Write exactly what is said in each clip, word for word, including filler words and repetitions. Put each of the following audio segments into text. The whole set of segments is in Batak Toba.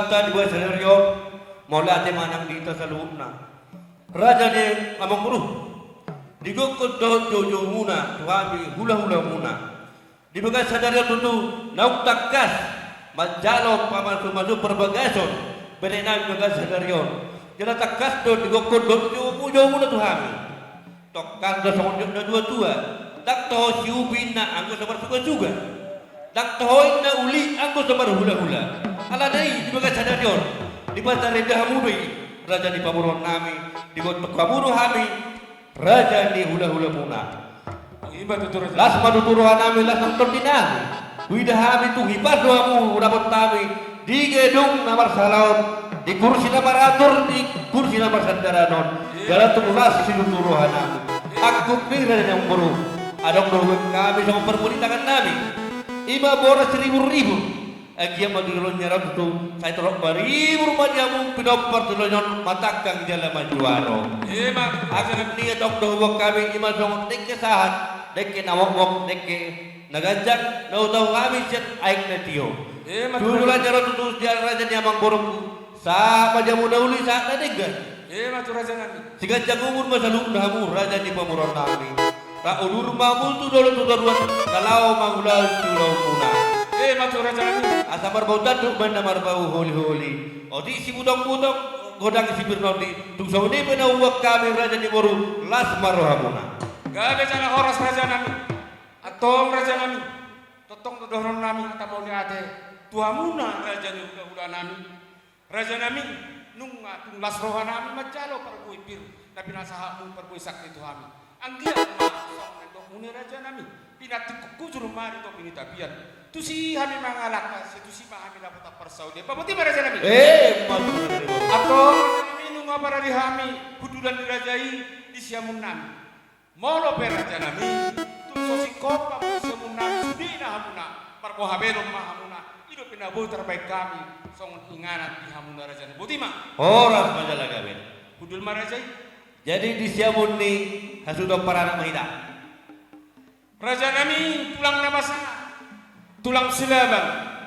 Di bagasan sadari on, mauliate ma nang di hita saluhutna. Raja ni amangboru, di gokhon dohot joujoumuna tu hami hulahulamuna. Di bagasan sadari on tutu naung tangkas manjalo pamasumasuon parbagason berenami di bagasan sadari on. Jala tangkas do di gokhon dohot joujoumuna tu hami. Tongkan do songon nidok natuatua, ndang toho siubi inna anggo so marsugasuga, ndang toho inna uli anggo so marhulahula. Alani i di bagasan sadari on, dipatarida hamu do i, raja ni pamoruonnami, diboto hamu do hami raja ni hulahulamuna. Ima tutu raja. Las ma tutu rohanami, las ma tondinami. Huida hami tung hipas do hamu, hudapothami di gedung na marsahala on, di kursi na maratur, di kursi na marsandaran on. Jala tung las situtu rohanami. Angkup ni raja ni amangboru, adong do hubaen hami songon parbuni tangannami, ima boras ribur-ribur. Anggiat ma di joloan ni ari on tutu sai torop maribur ma di hamu pinompar tu joloan on, matangkang jala majuaro. Ima. Angkup ni adong do hubaen hami, ima songon dengke sahat, dengke na mokmok, dengke na ganjang, na hutau hami sian aek na tio. Ima tu joloan ni ari on tutu, raja ni amangborungku, sahat ma di hamu na uli sahat na denggan. Ima tu rajanami. Siganjang umur ma saluhutna hamu raja ni pamoruonnami. Rap udur ma hamu tu dolok tu toruan, na laho mangulahon siulaonmuna. Ima tu rajanami. Asa marbau tanduk baen na marbau holiholi, otik sibutongbutongan godang sipir na ondi. Tung songon i pe na hubaen hami raja ni boru, las ma rohamuna. Gabe jala horas rajanami. Antong rajanami, tongtong do dohononnami hata mauliate tu hamuna raja ni hulahulanami. Rajanami, nunga tung las rohanami manjalo parbue pir na pinasahatmu, parbue sangke tu hami. Anggiat ma songon na nidokmu ni rajanami, pinantikhon hujur ma di topi ni tapian. Tusi hami mangalangka, sai tusi ma hami dapotan parsaulian. Pabotima ma rajanami. Eh, pabotima ma rajanami. Antong rajanami, nunga parade hami hundulan ni raja i di siamunnami. Molo pe rajanami, tung so singkop hamu siamunnami, sudena hamuna, marboha belom ma hamuna. I do pe na boi tarbaen hami songon inganan di hamuna rajanami. Botima. Horas ma jala gabe. Hundul ma raja i. Jadi di siamun ni hasuhuton paranak ma hita. Rajanami, tulang na masa, tulang Silaban.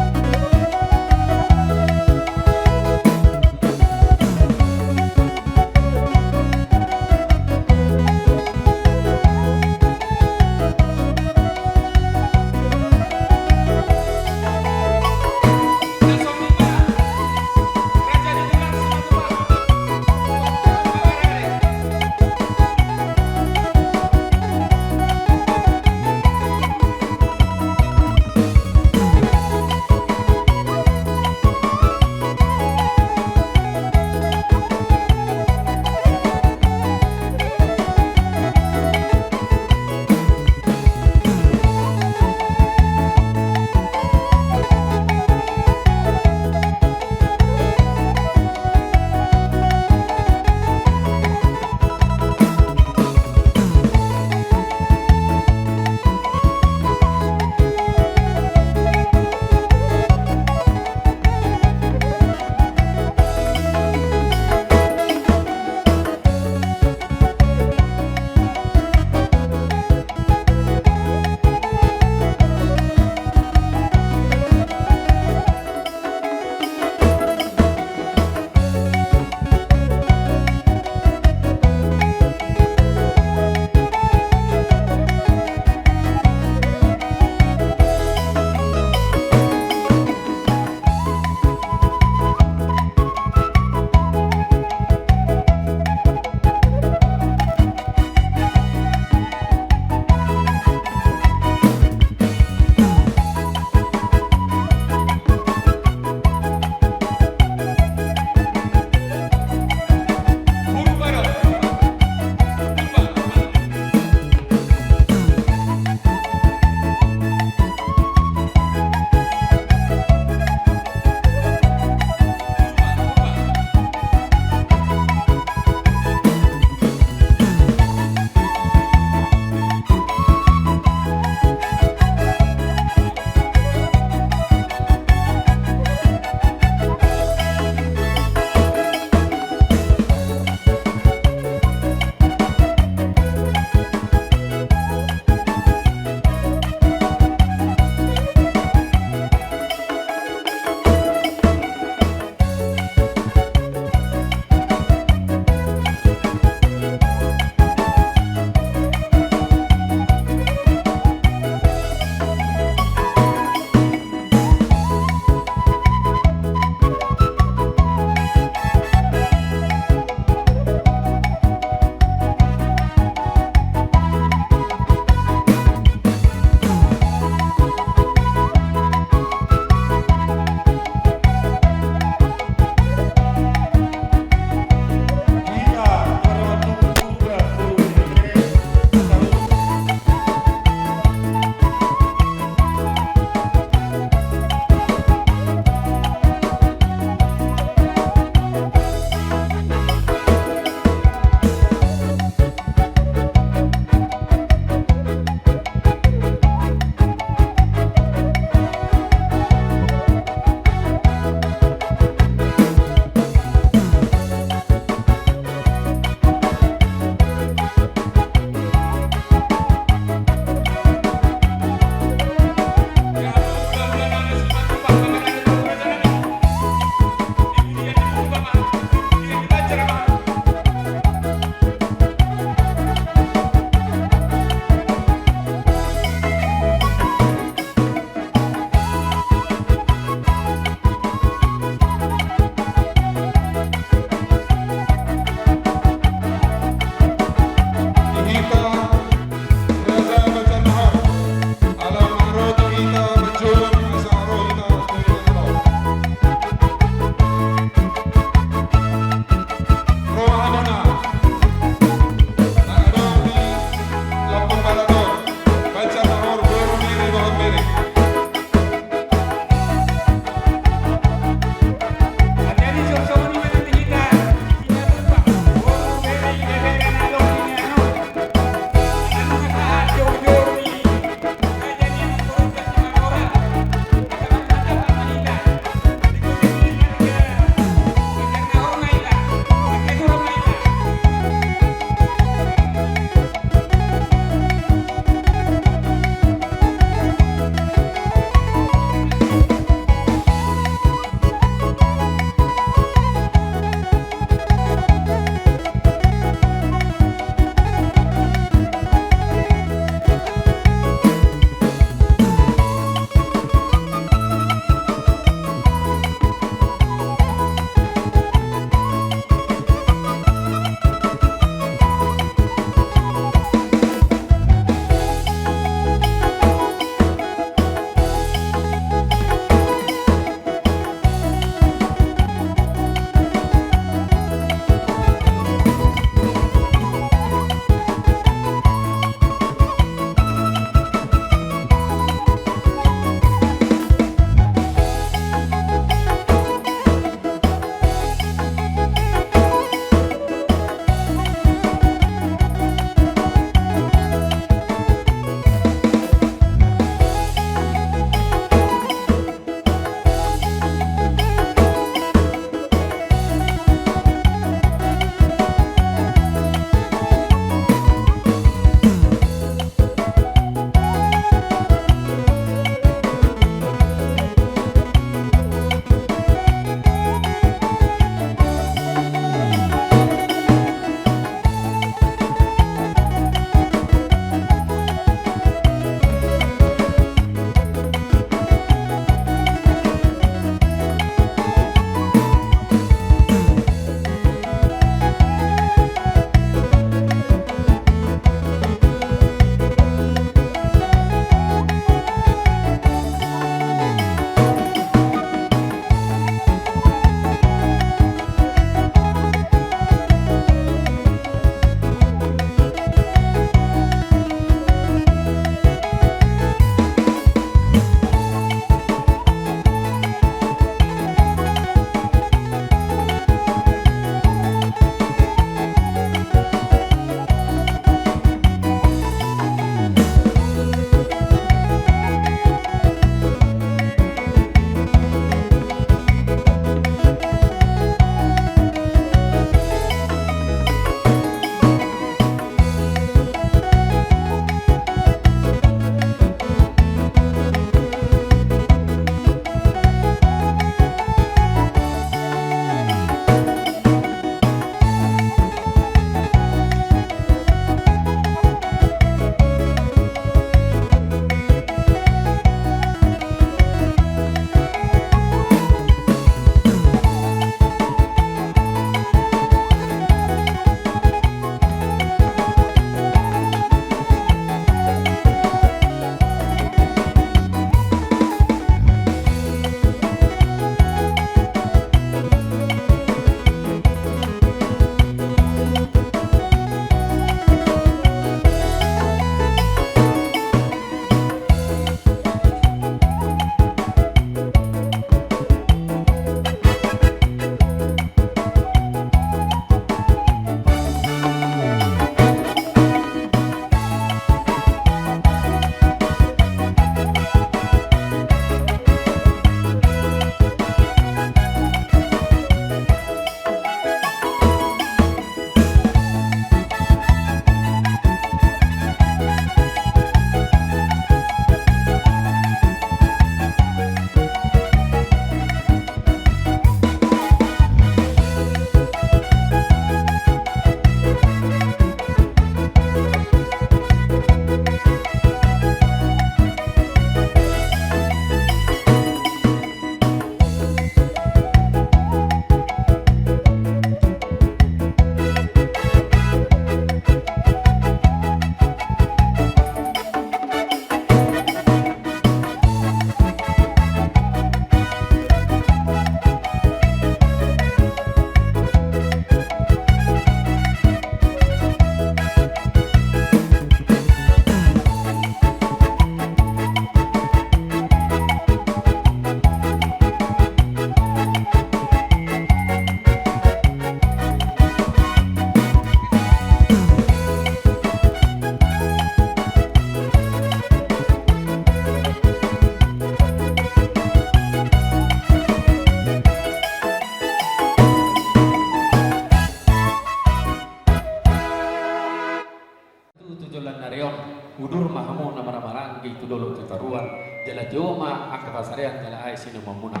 Jala tio ma angka pasarean jala ai sinuman muna.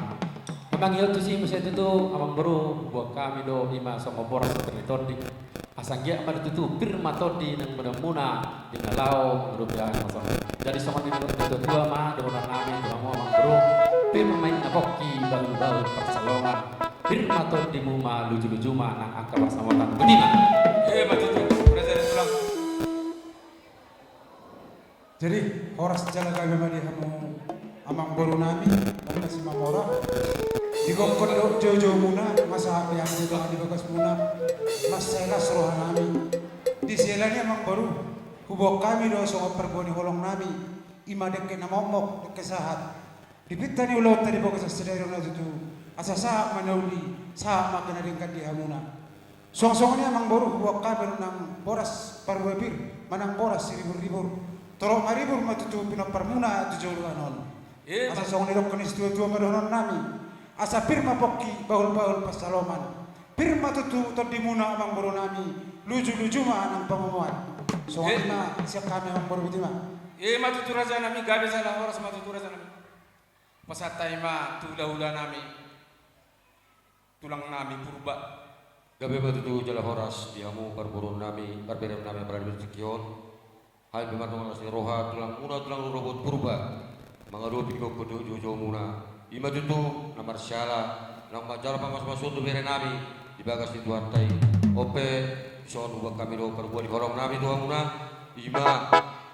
Amang, ia tusi muse tutu, amang boru, buat hami do ima songon boras pir ni tondi. Asa anggiat ma tutu pir ma tondi nang badan muna di na laho mangadopi angka pasarean. Jadi songon i ma dohot natuatua ma dohonon nami tu hamu, amang boru: Pir ma inna pongki, bahulbahul pansalongan, pir ma tondimu, ma lujuluju ma nang angka pansamotan. Boti ma. Ima tutu, raja ni tulang. Jadi horas jala gabe ma di hamu, amang boru nami, angka simamora. Digokkon do joujou muna, asa hea di bagas muna, mansai las roha nami. Di siala ni i, amang boru, huboan hami do songon parbue ni holong nami, ima dengke na mokmok, dengke sahat. Di pinta ni ulaonta di bagasan sadari on tutu, asa sahat ma na uli, sahat ma angka na denggan di hamuna. Suang songon i, amang boru, huboan hami do nang boras parbue pir, manang boras siriburribur. Torop maribur ma tutu pinompar muna tu joloan on. Asa songon i dohonon ni situatua ma dohonon nami: Asa pir ma pongki, bahulbahul pansalongan, pir ma tutu tondimuna, amang boru nami, lujuluju ma nang pangomoan. Songon i ma sian hami, amang boru, boti ma. Ima tutu, raja nami, gabe jala horas ma tutu, raja nami. Pasahat hami ma tu hulahula nami, tulang nami Purba. Gabe ma tutu jala horas di hamu parboruon nami, parbereon nami, apala di tingki on. Hami pe mardongan las ni roha, tulang muna, tulang rorobot Purba, mangadopi gokkon dohot joujou muna. Ima tutu na marsiala, na manjalo pamasumasuon tu bere nami di bagas ni Tuhanta i. On pe, dison huboan hami do parbue ni holong nami tu hamuna, ima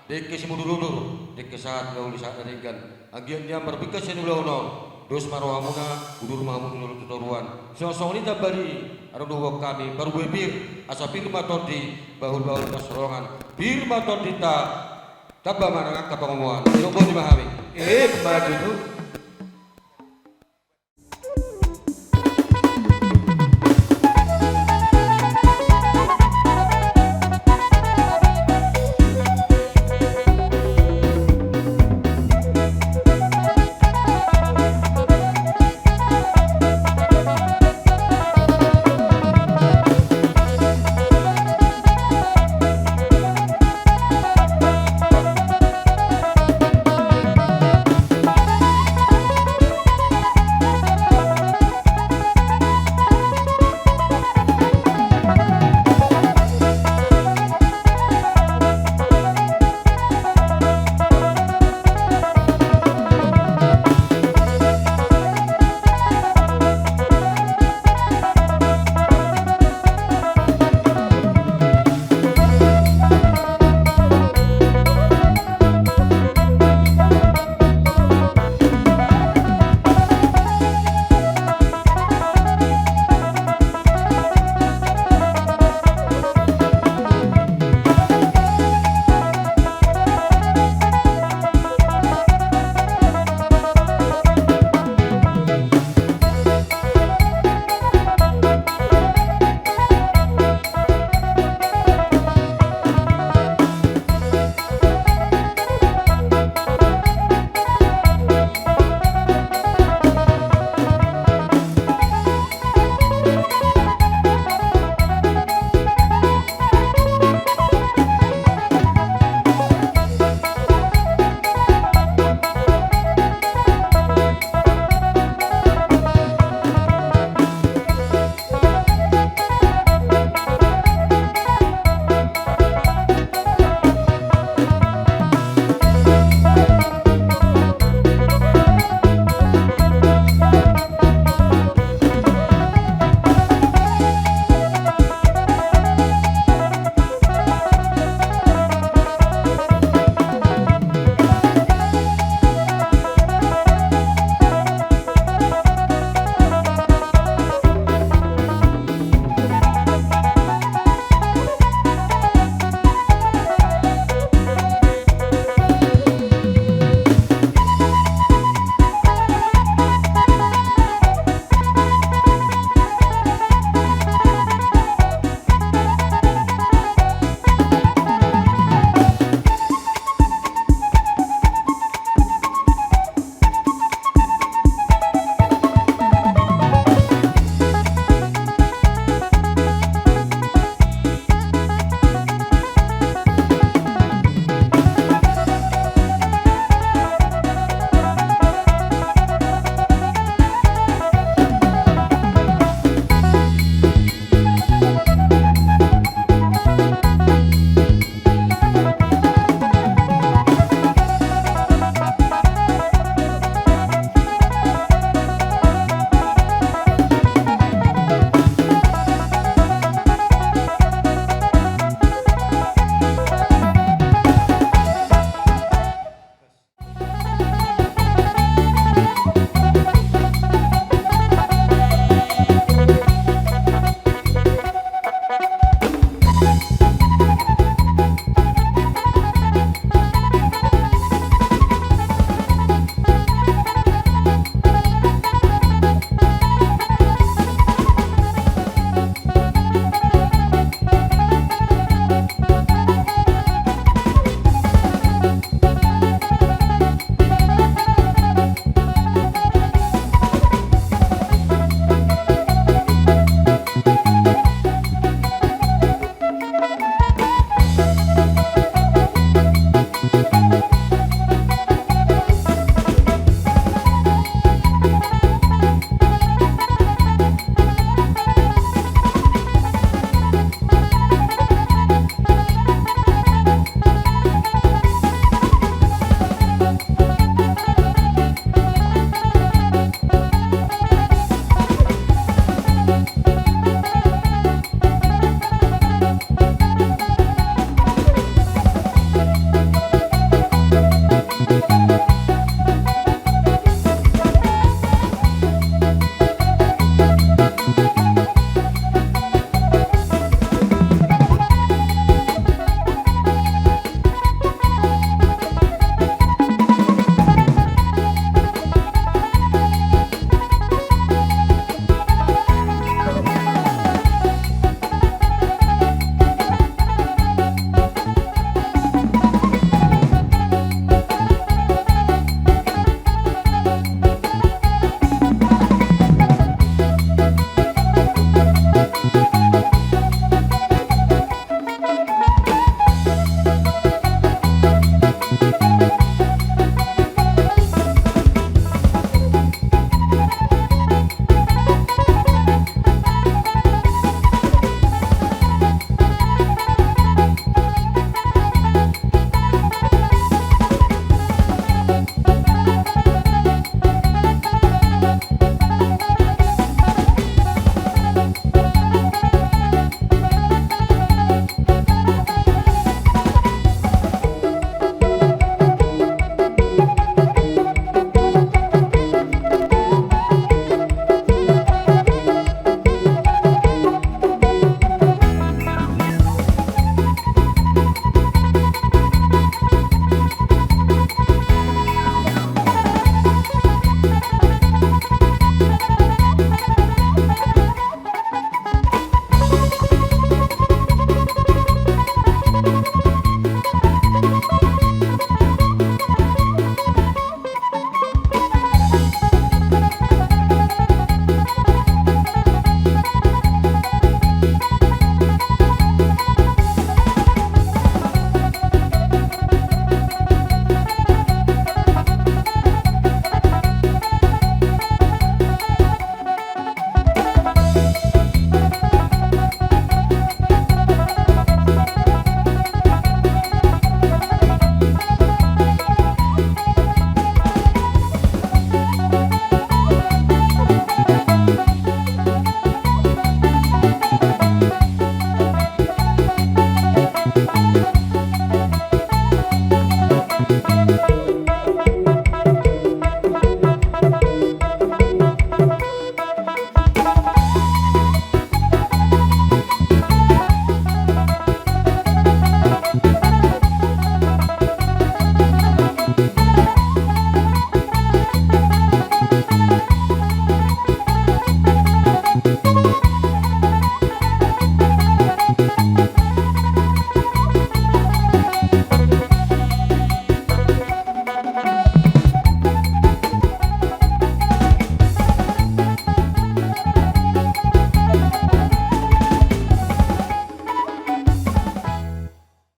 dengke simudurudur, dengke sahat na uli, sahat na denggan. Anggiat nian marbingkas sian ulaon on, dos ma rohamuna, udur ma hamu tu jolo tu toruan. Suang songon i tamba ni i, adong do huboan hami parbue pir, asa pir ma tondi, bahulbahul pansalongan, pir ma tondinta, tamba ma nang angka pangomoan. Didok boti ma hami. Ima tutu.